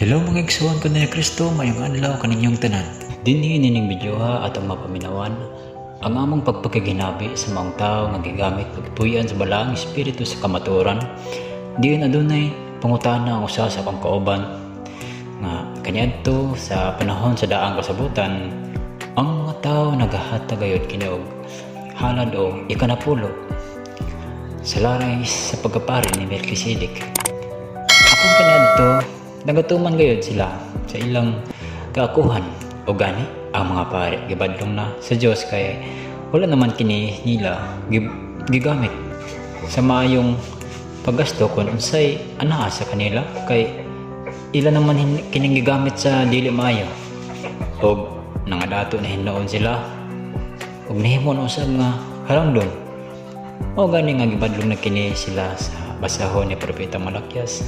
Hello, mga igsuon ko ni Kristo, mayong adlaw kaninyong tanan. Dinhi nining videoha atong mapaminawan ang among pagpakighinabi sa maong tao nga gigamit pagpuy-an sa Balaang Espiritu sa kamatuoran. Diin adunay pangutana ang usa sa akong kauban nga kaniadto sa panahon sa daang kasabutan, ang mga tao nagahatag gayud kini og halad o ikanapulo sa laray sa pagkapari ni Melchizedek. Apan kaniadto, nagatuman gayud sila sa ilang kaakuhan o gani ang mga pare gibadlong na sa Dios kay wala naman kini nila gigamit sa maayong paggasto kung unsay anaa sa kanila, kay ila naman kining gigamit sa dili maayo og nangadato na hinuon sila ug nahimo na usab nga halangdon o gani nga gibadlong na kini sila sa basahon ni Propeta Malakias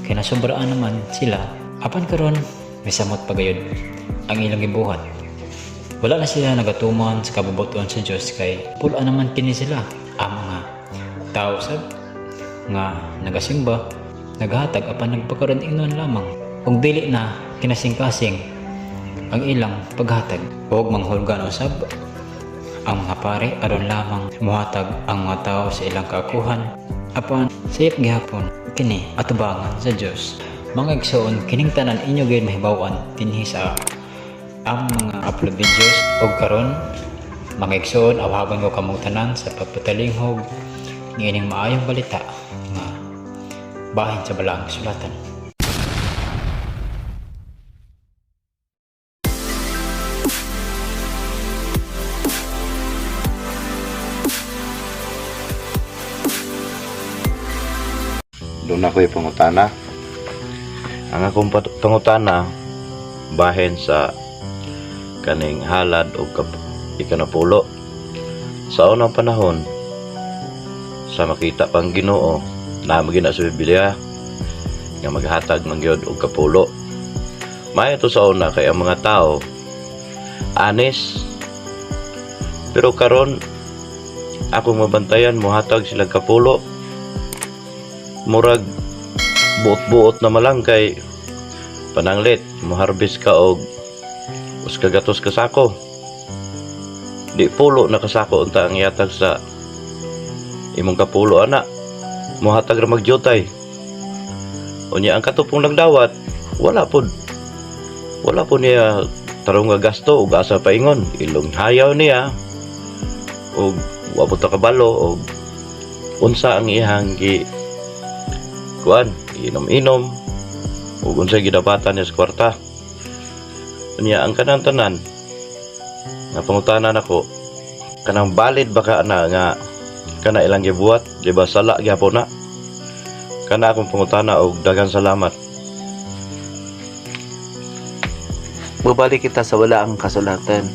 kay nasobraan naman sila. Apan karon, misamot pa gayud ang ilang gibuhat. Wala na sila nagatuman sa kabubuton sa Dios kay pula naman kini sila. Ang mga tao sab nga nagasimba, naghatag, apan nagpakaron ingnon lamang ug dili na kinasingkasing ang ilang paghatag ug manghulgan usab ang mga pare aron lamang muhatag ang mga tao sa ilang kaakuhan, apan sayop gihapon kini atubangan sa Dios. Mga igsoon, kining tanan inyo gyud mahibaw-an dinhi sa ang mga upload videos. Ug karon, mga igsoon, awhagon ko kamong tanan sa pagpatalinghog niining maayong balita nga bahin sa Balaang Kasulatan. Doon ako'y pangutana. Ang akong pangutana bahin sa kaning halad o ikanapulo. Sa unang panahon, sa makita pang Ginoo, naa gina sa Biblia nga maghatag man gyud og kapulo. Maayo to sa una kay ang mga tao anes. Pero karon, akong mabantayan, muhatag sila kapulo, murag buot-buot na malang, kay pananglit moharvest ka og us kagatos ka sako, di pulo na kasako unta ang ihatag sa imong kapulo ana. Mohatag ra magdyutay. Unya ang katupong nagdawat, wala pod niya tarong nga gasto ug asa paingon ilong hayaw niya ug wa pod ta kabalo og unsa ang iyang gi kuan, inom-inom ug unsay gidapatan niya sa kwarta. Unya ang kanang tanan nga pangutana nako, kanang valid ba ka na nga kana ilang gibuhat? Di ba sala gyapon na? Kana akong pangutana og daghang salamat. Bubalik kita sa Balaang Kasulatan.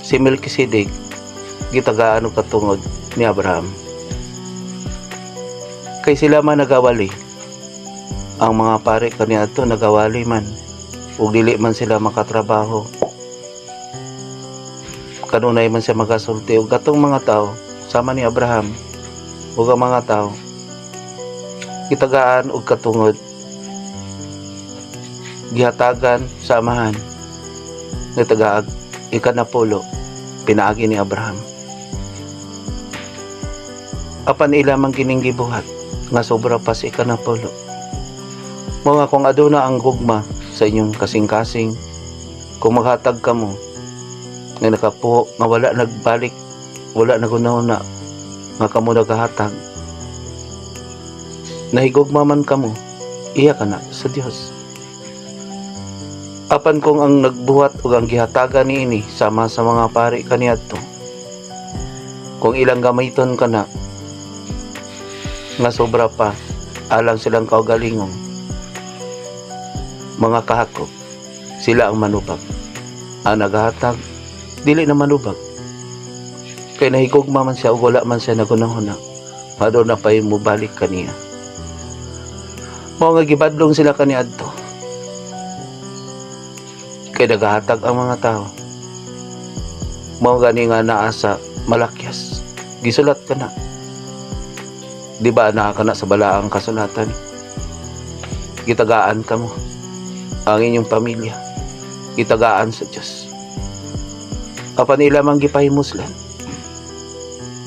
Si Melchizedek, gitagaan og katungod ni Abraham. Kay sila man nagawali. Ang mga pare kaniadto nagawali man. Ug dili man sila makatrabaho. Kanunay man siya magasulti ug katong mga tao sama ni Abraham ug ang mga tao gitagaan og katungod, gihatagan sa Amahan nga tagaag ikanapulo pinaagi ni Abraham. Apan ila man kining gibuhat nga sobra pa sa ikanapulo. Mao nga kung aduna ang gugma sa inyong kasing-kasing, kung maghatag kamo nga nakapuho nga wala nagbalik, wala nagunahuna nga kamo nagahatag, nahigugma man kamo, iya kana sa Dios. Apan kung ang nagbuhat ug ang gihatagan niini sama sa mga pari kaniadto, kung ilang gamiton kana nga sobra pa alang silang kaugalingong mga kahakop, sila ang manubag. Ang nagahatag dili na manubag kay nahigugma man siya ug wala man siya nagunahuna na pay mobalik kaniya. Mao nga gibadlong sila kaniadto kay nagahatag ang mga tao. Mao gani nga naa sa Malakias, gisulat kana. Di ba naa kana sa Balaang Kasulatan? Gitagaan kamo, ang inyong pamilya, gitagaan sa Diyos. Apan ila man gipahimuslan,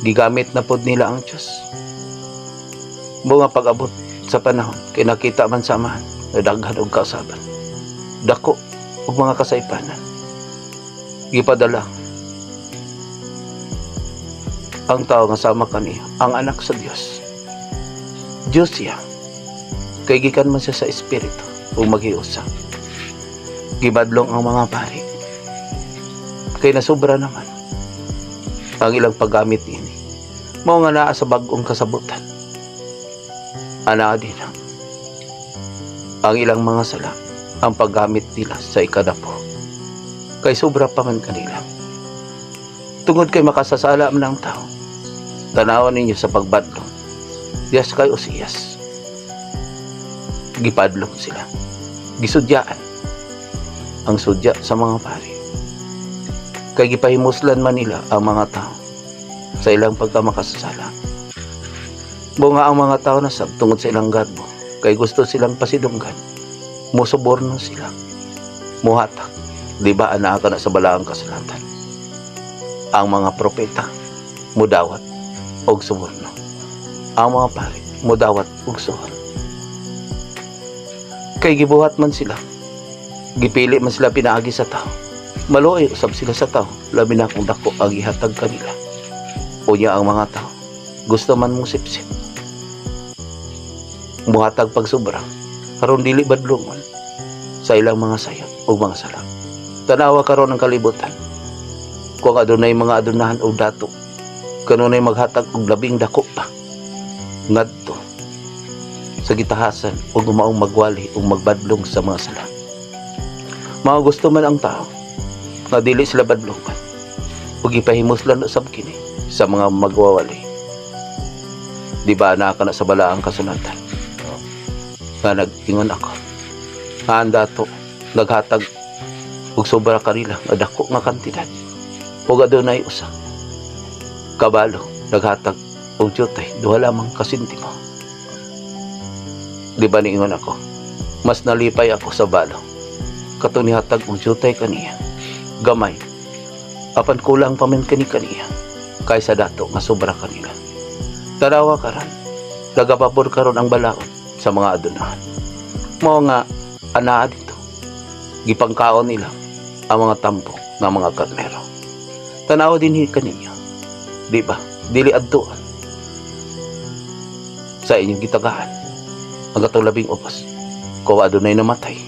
gigamit na pod nila ang Diyos. Bunga pag-abot sa panahon, kinakita man sa Amahan na daghan og kausaban, dako og mga kasaypanan, gipadala ang tao nga sama kaniya, ang anak sa Dios. Diyos siya kay gikan man siya sa Espiritu ug maghiusa. Gibadlong ang mga pari kay nasobra naman ang ilang paggamit ini. Mao nga naa sa bag-ong kasabutan, anaa din ang ilang mga sala, ang paggamit nila sa ikadapo, kay sobra pa man kanila tungod kay makasasala man ang tao. Tanawan ninyo sa pagbadlong diyas kay Osias. Gipadlong sila, gisudyaan ang sudya sa mga pari kay gipahimuslan man nila ang mga tao sa ilang pagkamakasasala. Bunga ang mga tao na sab tungod sa ilang garbo, kay gusto silang pasidunggan, musuborno sila, muhatag. Di ba anaa ka na sa balaang kasulatan? Ang mga propeta mudawat og suborno, ang mga pari mudawat og suhol, kay gibuhat man sila, gipili man sila pinaagi sa tao. Maluoy usab sila sa tao, labi na kung dako ang ihatag kanila. Unya ang mga tao gusto man mo sipsip, muhatag pag sobra aron dili badlongon sa ilang mga sayop ug mga sala. Tanawa karon ang kalibutan, kung adunay mga adunahan og dato, kanunay maghatag og labing dako pa ngadto sa gitahasan ug maong magwali ug magbadlong sa mga sala. Mga gusto man ang tao nga dili sila badlongan ug gipahimuslan usab kini sa mga magwawali. Di ba naa ka na sa balaang kasulatan nga nag-ingon ako nga ang dato naghatag og sobra kanila nga dako nga kantidad, ug adunay usa kabalo naghatag og jutay, duha lamang ka sentimo? Di ba niingon ako, mas nalipay ako sa balo kato nihatag og jutay kaniya, gamay apan kulang pa man kani kaniya, kaysa dato nga sobra kanila? Tanawa karon, nagapabor karon ang balaod sa mga adunahan. Mao nga anaa dito, gipangkaon nila ang mga tambo ng mga karnero. Tanawa din kaninyo. Di ba? Dili adtuan sa inyong gitagaan ang katong 12 kung adunay namatay,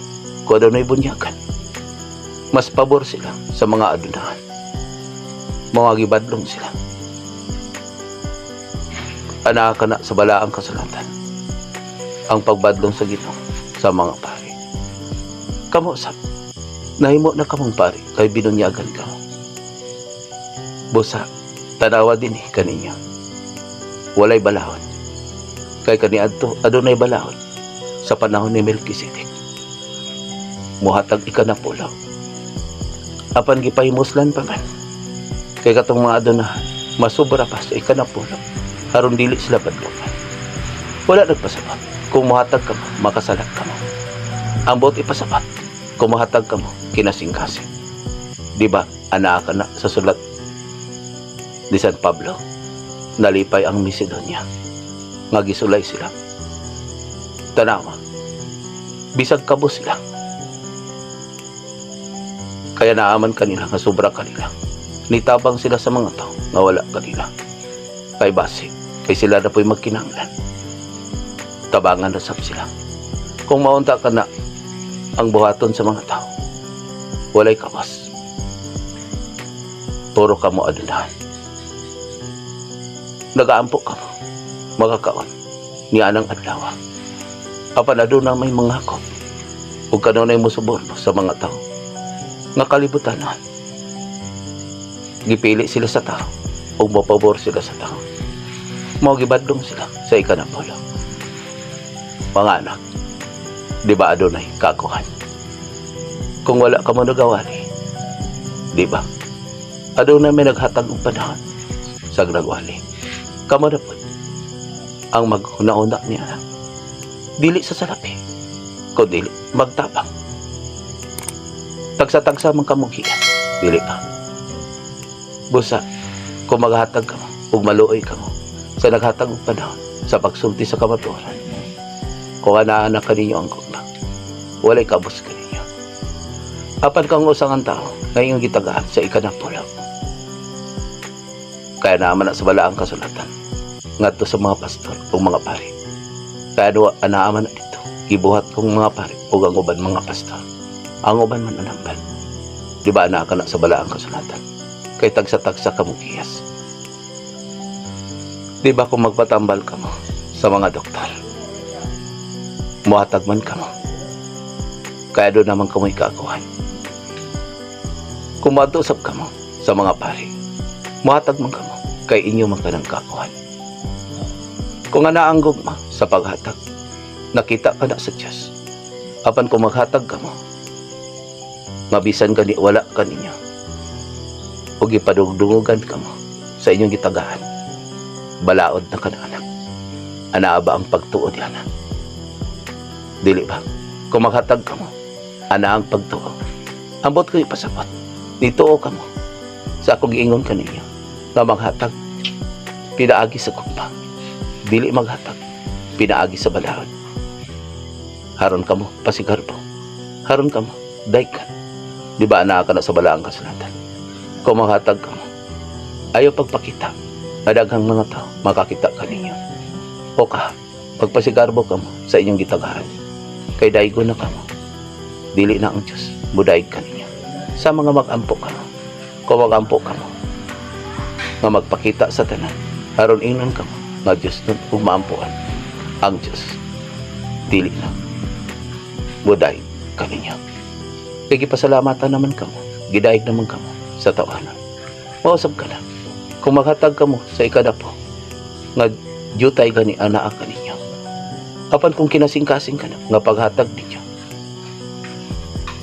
kung adunay bunyagan. Mas pabor sila sa mga adunahan. Mga gibadlong sila. Anaa ka na sa balaang kasulatan ang pagbadlong sa Ginoo sa mga pari. Kamo sab, nahimo na kamong pari kay binunyagan ka. Busa, tanawa din eh kaninyo. Walay balahon. Kay kaniadto adunay balahon sa panahon ni Melchizedek. Muhatag ikanapulo. Apan gipahimuslan pa man. Kay katong mga adunahan, masubra pa sa ikanapulo aron dili sila badlongan. Wala nagpasabot. Kung muhatag ka mo, makasala ka mo. Ang buot ipasabot, kung muhatag ka mo, kinasing-kasing. Di ba, anaa ka na sa sulat ni San Pablo, nalipay ang Macedonia nga gisulay sila. Tanawa, bisag kabos sila. Kaya naaman kanila nga sobra kanila. Nitabang sila sa mga tao nga wala kanila. Kay base, kay sila na po'y magkinahanglan. Tabangan na sab sila. Kung maunta ka na ang buhaton sa mga tao, walay kawas. Puro ka mo adunahan. Nagaampo ka mo, makakaon, niya ang adlaw. Apan aduna may mga hakop, ug kanunay mo suborno sa mga tao nga kalibutanon. Gipili sila sa tao, ug mapabor sila sa tao. Mao gibadlong sila sa ikanapulo. Mga anak, di ba adunay kakuhan? Kung wala ka mo nagawali, di ba? Adunay may naghatag og panahon sa nagwali. Kamo na pod ang maghuna-una niya. Dili sa salapi. Kung dili, magtabang. Tagsa-tagsa man kamong hiyas. Dili ba? Busa, kung maghatag ka mo, ug maluoy ka mo, sa naghatag og panahon, sa pagsulti sa kamatuoran, kung anaa na kaninyo ang gugma, walay kabos kaninyo. Apan kang usang ang tao, nga iyong gitagaan sa ikanapulo. Kaya naman na sa balaang kasulatan, ngadto sa mga pastor o mga pari. Kaya do anaaman na dito, gibuhat kong mga pari o ang uban mga pastor. Ang uban man anamban. Di ba anaa ka na sa balaang kasulatan? Kay tagsa-tagsa ka mo gihiyas. Di ba kung magpatambal ka mo sa mga doktor, muhatag man ka mo. Kaya doon naman kamoy kaakuhan. Kung matusap ka mo sa mga pari, muhatag man ka mo, kay inyo man ka ng kaakuhan. Kung ana ang gugma sa paghatag, nakita ka na sa Diyos. Apan kung maghatag ka mo, mabisan ka ni wala ka ninyo, o gipadugdungugan ka mo sa inyong gitagahan, balaod na ka na anak. Anaa ba ang pagtuo di anak? Dili ba? Kung maghatag ka mo, ana ang pagtuo. Ambot ko ipasabot. Nituo ka mo sa akong giingon kaninyo nga maghatag pinaagi sa gugma. Dili maghatag pinaagi sa balaod. Haron ka mo, pasigarbo. Haron ka mo, daykan. Di ba anaa ka na sa balaang kasulatan? Kung maghatag ka mo, ayaw pagpakita. Nga daghang mga tao makakita ka ninyo. O ka, pagpasigarbo ka mo sa inyong gitagahan. Kay daygo na ka mo. Dili na ang Diyos, mudayeg ka ninyo. Sa mga mag-ampo ka mo, kung mag-ampo ka mo, nga magpakita sa tanan, aron ingnon ka mo, nga Diyos nun ug maampuan ang Diyos. Dili na mudayeg ka ninyo. Kay gipasalamatan naman kamo, gidayeg naman kamo sa tawanan. Mausab ka na. Kung maghatag ka mo sa ikadapo, nga jutay gani anaa ka ninyo. Apan kung kinasingkasing ka na, nga paghatag ninyo,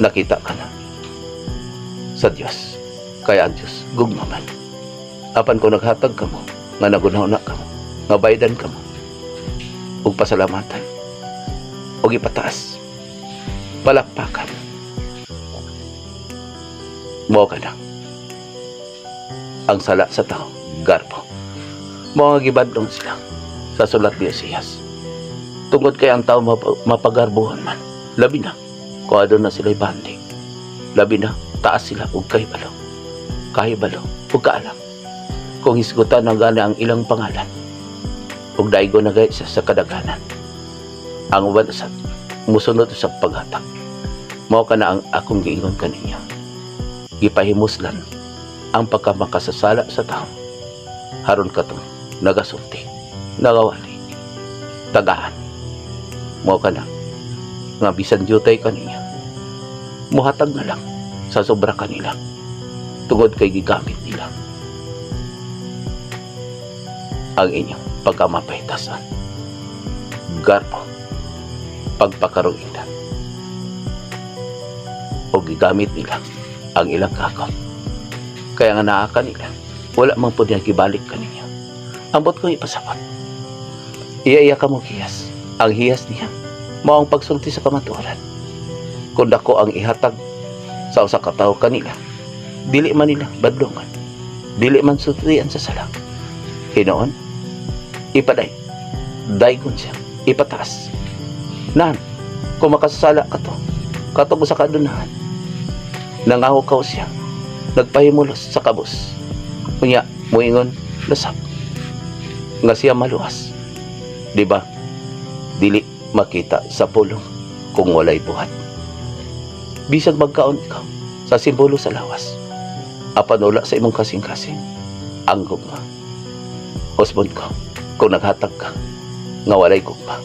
nakita ka na sa Dios. Kaya ang Dios gugma man. Apan kung naghatag ka mo, nga nagunaw na ka mo, nga baydan ka mo, ug pasalamatan, ug ipataas, palakpakan, mo ka na. Ang sala sa tao, garbo. Mao nga gibadlong sila sa sulat ni Osias. Tungod kay ang tao mapagarbuhan man, labi na, kung aduna sila bandi. Labi na, taas sila og kahibalo. Kahibalo ug kaalam. Kung hisgutan na gani ang ilang pangalan, ug daigo na gayud siya sa kadaghanan. Ang uban sa musunod sa paghatag. Mao ka na ang akong giingon kaninyo. Gipahimuslan ang pagkamakasasala sa tao. Haron katong nagasulti, nagawali, tagahan. Mao ka na nga bisan jutay kaniya, muhatag na lang sa sobra kanila tungod kay gigamit nila ang inyong pagkamapahitasan, garbo, pagpakaruinan, o gigamit nila ang ilang kakam. Kaya nga naa kanila, wala man po niya gibalik kaninyo. Ambot ko ipasabot. Iya-iya ka mo hiyas. Ang hiyas niya, mao ang pagsulti sa kamatuoran. Kung dako ang ihatag sa usa ka tawo kanila, dili man nila badlongan. Dili man sultian sa sala. Hinoon, ipaday. Daygon siya, ipataas. Nan, kung makasasala ka to, katong sa kadunahan, nangahukaw siya, nagpahimulos sa kabos. Unya, muingon, lasap. Nga siya maluwas. Di ba? Dili makita sa pulong kung walay buhat. Bisag magkaon ikaw sa simbolo sa lawas, apan wala sa imong kasing-kasing ang gugma. Usbon ko, kung naghatag ka nga walay gugma,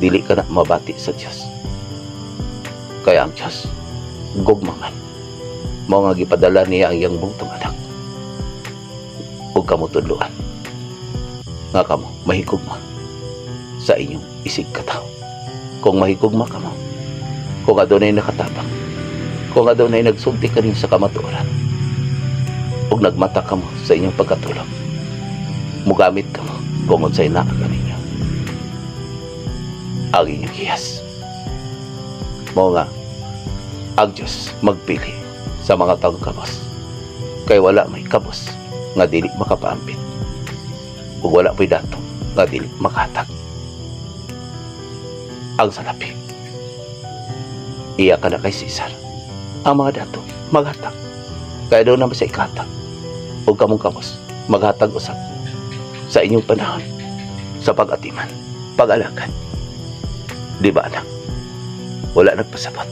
dili ka na mabati sa Dios. Kaya ang Dios, gugma man. Mao nga gipadala niya ang iyang bugtong anak ug kamo tudloan nga kamo mahigugma sa inyong isig katawo. Kung mahigugma kamo, kung adunay nakatabang, kung adunay nagsulti ka rin sa kamatuoran, ug nagmata kamo sa inyong pagkatulog, mugamit kamo kung unsay naa kaninyo ang inyong hiyas. Mao nga ang Diyos magpili sa mga taong kabos. Kay wala may kabos nga dili makapaambit. Ug wala po'y dato nga dili makahatag. Ang salapi, iya ka na kay Cesar. Ang mga dato maghatag. Kaya daw naman sa ikahatag. Ug kamong kabos maghatag usab sa inyong panahon sa pag-atiman, pag-alagad. Di ba, anak? Wala nagpasabot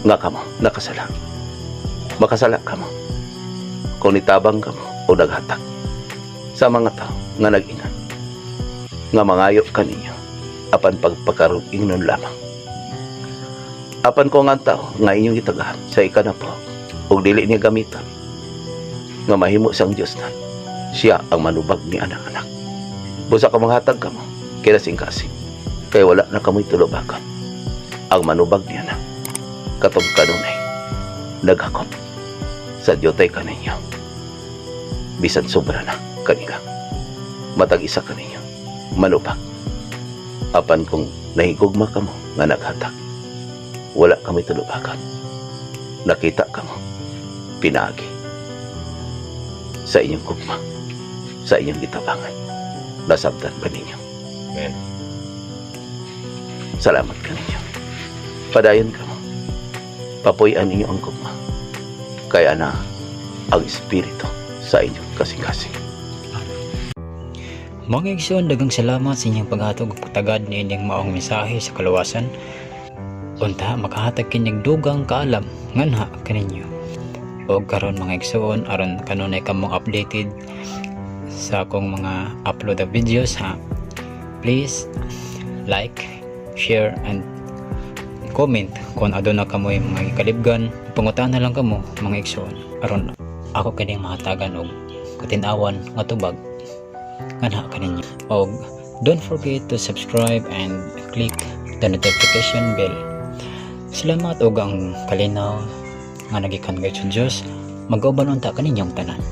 nga kamo nakasala. Makasala kamo kung nitabang kamo o naghatag sa mga tao nga nag-ingat nga mangayo kaninyo apan pagpakarong ingnon lamang. Apan kung ang tao nga inyong gitagahan sa ikanapulo ug dili niya gamiton nga mahimo sang Dios na siya ang manubag ni anak-anak. Busa ka manghatag kamo kinasing-kasing kay wala na kamoy tulubakan. Ang manubag niya na katong kanunay naghakop sa diyotay kaninyo bisan sobra na kanila, matag isa kaninyo manubag. Apan kung nahigugma kamo nga naghatag, wala kami tulubakan. Nakita kamo pinaagi sa inyong gugma, sa inyong gitabangan. Nasabtan ba ninyo? Amen. Salamat kaninyo. Padayon kamo. Papuy-an ninyo ang gugma. Kaya na ang Espiritu sa inyong kasing-kasing. Mga igsoon, daghang salamat sa inyong paghatog ug pagtagad niining maong mensahe sa kaluwasan. Unta makahatag kining dugang kaalam nganha kaninyo. Og karon, mga igsoon, aron kanunay kamong updated sa akong mga upload of videos ha. Please like, share and comment kung aduna kamoy mga gikalibgan. Pangutana lang kamo, mga igsoon, aron ako kining mahatagan og katin-awan nga tubag nganha kaninyo. Og don't forget to subscribe and click the notification bell. Salamat ug ang kalinaw nga nagikan kay sa Dios mag-uban unta kaninyong tanan.